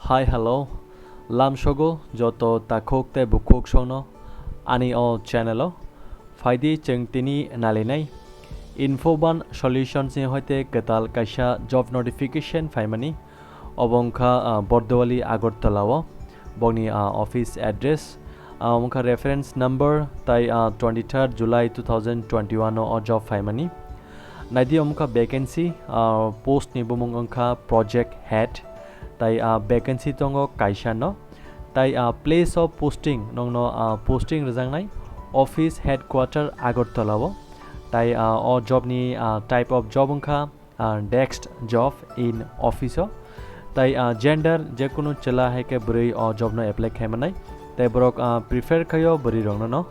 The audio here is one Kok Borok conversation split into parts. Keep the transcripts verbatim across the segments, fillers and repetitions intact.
Hi, hello. Lamsogo joto takhuk tei bukhuk songno ani o channel o. Phaidi chwng tini nalinai Infoban Solutions ni hoite kwtal kaisa job notification phaimani. Obo wngkha, ah, Bordowali Agartala o. Bokni, ah, office address, ah, wngkha reference number tai, ah, twenty-third July two thousand twenty-one o o job phaimani. Naidi wngkha vacancy, ah, post ni bumung wngkha project head, tai, ah, vacancy tongo kaisa no. Tai, ah, place of posting nongno, ah, posting rwjaknai office headquarter Agartala o. Tai, ah, o job ni, ah, type of job wngkha, ah, desk job in office o. Tai, ah, gender jekunu chwla hai khe bwrwi o job no apply khai manai. Tai borok, ah, prefer khaio bwrwi rokno no.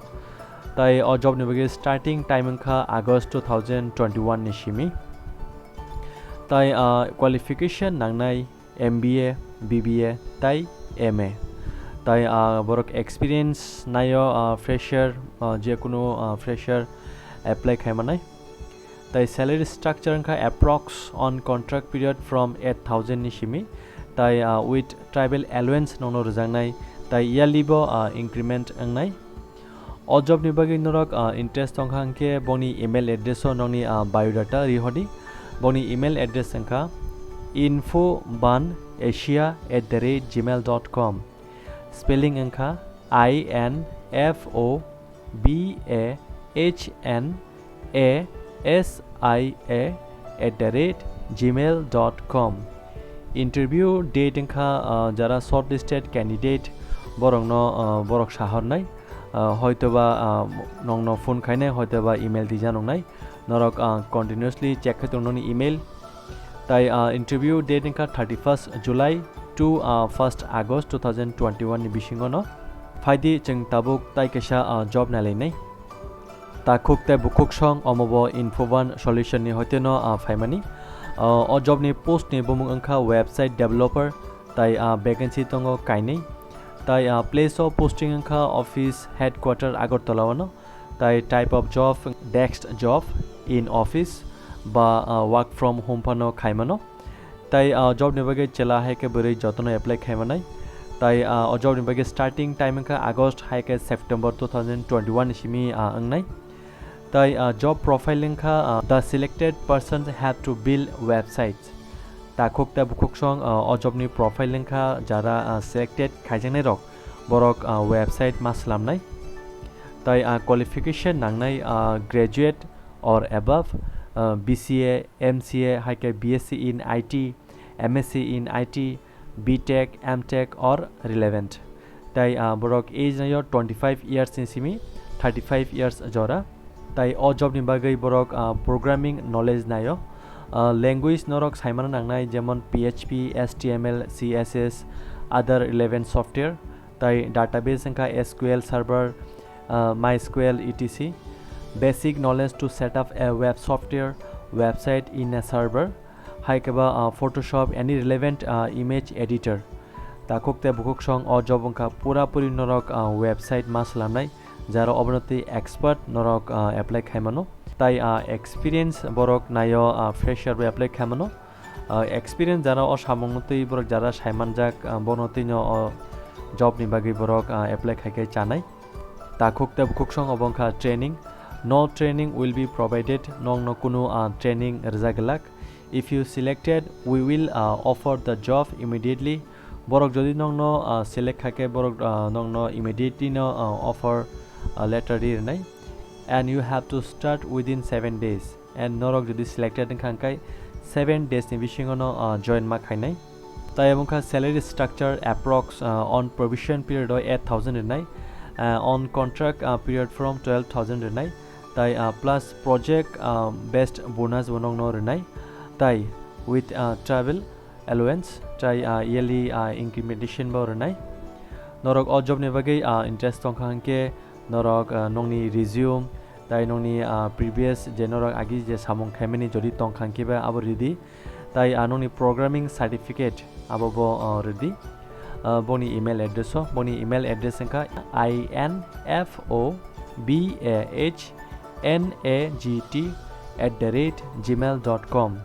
Tai o job ni bagwi starting time wngkha August two thousand twenty-one ni simi. Tai, ah, qualification nangnai M B A, B B A tai M A. Tai, ah, borok experience naio, ah, fresher, ah, jekunu, ah, fresher apply khai manai. Tai salary structure wngkha approx on contract period from eight thousand ni simi. Tai, ah, with travel allowance nongno rwjaknai. Tai yearly bo, ah, increment wngnai. O job ni bagwi norok, ah, interest tongkha hwnkhe boni email address o nongni, ah, biodata rihordi. Boni email address wngkha info ban asia at the rate gmail dot com. Spelling wngkha I N F O B A H N A S I A at the rate gmail dot com. Interview date wngkha, ah, jara shortlisted candidate borokno, ah, borok sahornai, ah, hoitoba, ah, nongno phone khainai, hoitoba email tija nongnai. Norok, ah, continuously check khai tong nini email. Tai, ah, interview date wngkha thirty-first July to, ah, first August two thousand twenty-one ni bisingo no. Phaidi chwng tabuk tai kaisa, ah, job nailainai. Takhuk tei bukhuk song omo bo Infoban Solution ni hoite no, ah, phaimani. Ah, o job ni post ni bumung wngkha website developer, tai, ah, vacancy tongo kainwi. Tai, ah, place of posting wngkha office headquarter Agartala o no. Tai type of job, desk job in office ba, ah, work from home phano khaimano. Tai, ah, job ni bagwi chwla hai khe bwrwi jotono apply khai manai. Tai, ah, o job ni bagwi starting time wngkha August hai khe September two thousand twenty-one ni simi, ah, wngnai. Tai, ah, job profile wngkha, ah, the selected persons have to build websites. Takhuk tei bukhuk song, ah, o job ni profile wngkha jara, ah, selected khaijaknai rok borok, ah, website ma swlamnai. Tai, ah, qualification nangnai, ah, graduate or above, ah, B C A, M C A, hai khe B S C in I T, M S C in I T, B Tech, M Tech or relevant. Tai, ah, borok age naio twenty-five years ni simi thirty-five years jora. Tai o job ni bagwi borok, ah, programming knowledge naio. Ah, language norok saimano nangnai jemon P H P, H T M L, C S S, other relevant software. Tai database wngkha S Q L Server, ah, MySQL, et cetera. Basic knowledge to set up a web software website in a server. Hai khe ba, ah, Photoshop, any relevant, ah, image editor. Takhuk tei bukhuk song o job wngkha pura puri norok, ah, website ma swlamnai, jaro obono twi expert norok, ah, apply khai mano. Tai, ah, experience borok naio, ah, fresher bai apply khai mano. Ah, experience jara o samung no twi borok jara saimanjak, ah, bono twi no o job ni bagwi borok, ah, apply khai khe chanai. Takhuk tei bukhuk song obo wngkha training. No training will be provided, nokno kunu, ah, training rwjak glak. If you selected, we will, ah, offer the job immediately. Borok jodi nokno, ah, select kha khe borok, ah, nokno immediately no, ah, offer, ah, letter ri rwnai. And you have to start within seven days. And norok jodi selected wngkha hwnkhe seven days ni bisingo no, ah, join ma khainai. Tai omo wngkha salary structure approx, ah, on probation period o eight thousand rwnai, ah, on contract, ah, period from twelve thousand rwnai. Tai, ah, plus project, ah, based bonus bo nokno rwnai. Tai with, ah, travel allowance, tai, ah, yearly, ah, incrementation bo rwnai. Norok o job ni bagwi, ah, interest tongkha hwnkhe norok, ah, nokni resume, tai nokni, ah, previous je norok agi je samung khaimani jodi tongkha hwnkhe ba abo ridi. Tai, ah, nokni programming certificate abo bo, ah, ridi. Ah, boni email address o, boni email address wngkha I N F O B A H N A G T at the rate gmail dot com.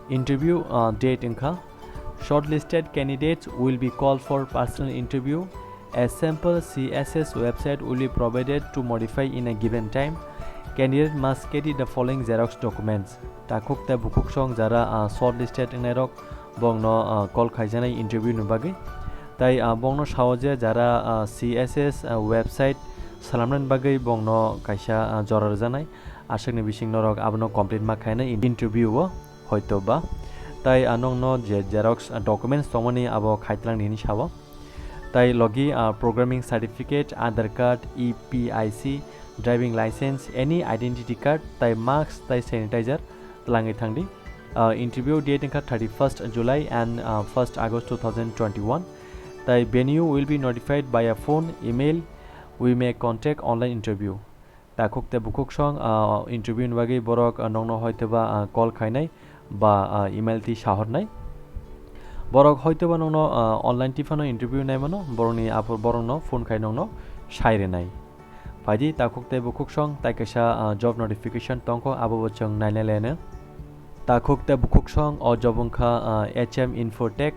Interview, ah, date wngkha Shortlisted candidates will be called for personal interview. A sample C S S website will be provided to modify in a given time. Candidate must carry the following xerox documents. Takhuk tei bukhuksong jara, ah, shortlisted wngnairok bongno, ah, call khaijaknai interview ni bagwi. Tai, ah, bongno sao je jara, ah, C S S, ah, website salamnani bagwi bongno kaisa, ah, jora rwjaknai. Aswkni bising norok abono complete ma khainai in-, interview o hoito ba. Tai, ah, nongno je xerox, ah, documents tongmani abo khaitlang hini sao. Tai logi, ah, programming certificate, Aadhaar card, E P I C, driving license, any identity card, tai mask, tai sanitizer twlangwi thangdi. Ah, interview date wngkha thirty-first July and, ah, first August two thousand twenty-one. Tai venue will be notified by a phone, email, we may contact online interview. Takhuk tei bukhuksong, ah, interview ni bagwi borok, ah, nongno hoitoba, ah, call khainai ba, ah, email twi sahornai. Borok hoitoba nongno, ah, online twi phano interview naimano, borokni aphuru borokno phone khai nongno sai rwnai. Phaidi takhuk tei bukhuksong tai kaisa, ah, job notification tongkho, abobo chwng nainai laino. Takhuk tei bukhuksong o job wngkha, ah, H M Infotech.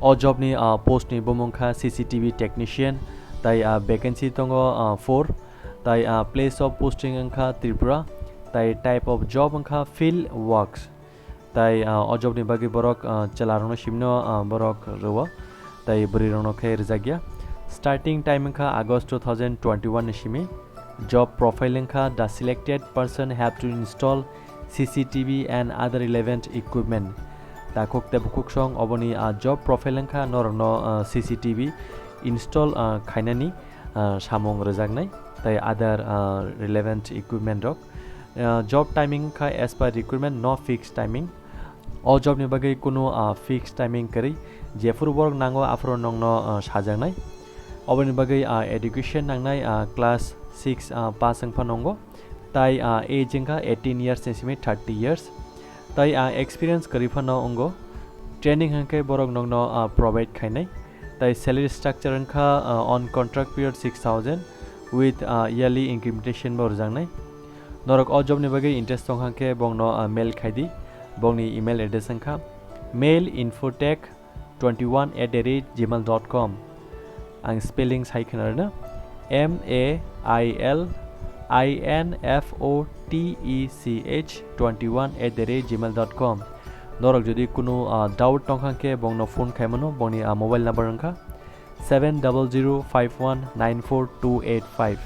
O job ni, ah, post ni bumung kha C C T V technician, tai, ah, vacancy tongo, ah, four. Tai, ah, place of posting wngkha Tripura, tai type of job wngkha field works. Tai, ah, o job ni bagwi borok, ah, chwla rokno simino, ah, borok rwo, tai bwrwi rokno khe rwjakya. Starting time wngkha August two thousand twenty-one ni simi. Job profile wngkha the selected person have to install C C T V and other relevant equipment. Takhuk tei bukhuksong oboni, ah, job profile wngkha norokno, ah, C C T V install, ah, khainani, ah, samung rwjaknai, tai other, ah, relevant equipment rok. Ah, job timing kha as per requirement, no fixed timing. O job ni bagwi kunu, ah, fixed timing kwrwi, jephuru borok nango aphuru nongno, ah, sajaknai. Oboni bagwi, ah, education nangnai, ah, class six, ah, pass wngpha nongo, tai, ah, age wngkha eighteen years ni simi thirty years. Tai, ah, experience kwrwi phano wngo. Training hwnkhe borok nokno, ah, provide khainai. Tai salary structure wngkha, ah, on contract period six thousand with, ah, yearly incrementation bo rwjaknai. Norok o job ni bagwi interest tong hwnkhe bongno, ah, mail khaidi. Bongni email address wngkha mail infotech twenty-one at the rate gmail dot com. Ang spelling sai khna rwna, M A I L I N F O T E C H twenty-one at the rate gmail dot com. Norok jodi kunu, ah, doubt tong kha khe bongno phone khai mano, bongni, ah, mobile number wngkha seven double zero five one nine four two eight five.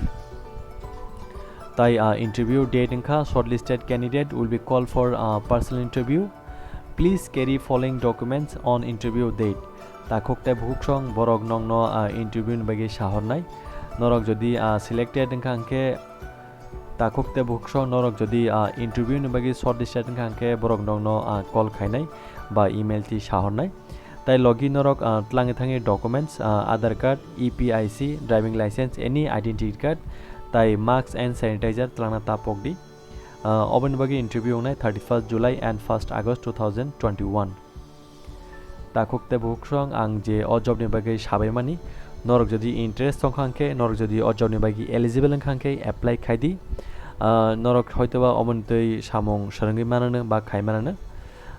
Tai, ah, interview date wngkha shortlisted candidate will be called for, ah, personal interview. Please carry following documents on interview date. Takhuk tei bukhuksong borok nokno, ah, interview ni bagwi sahornai. Norok jodi, ah, selected wngkha hwnkhe, takhuk tei bukhuksong norok jodi, ah, interview ni bagwi shortlisted wngkha hwnkhe borok nokno, ah, call khainai ba email twi sahornai. Tai logi norok, ah, twlangwi thangwi documents, ah, Aadhaar card, E P I C, driving license, any identity card, tai mask and sanitizer twlangna ta pokdi. Ah, oboni bagwi interview wngnai thirty-first July and first August two thousand twenty-one. Takhuk tei bukhuksong ang je o job ni bagwi sabaimani, norok jodi interest tong kha hwnkhe, norok jodi o job ni bagwi eligible wngkha hwnkhe apply khaidi. Ah, norok hoitoba omoni twi samung swrwngwi manano ba khai manano.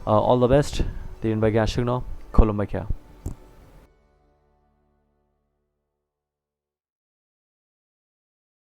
Ah, all the best, tini bagwi aswkno khulumbai kha.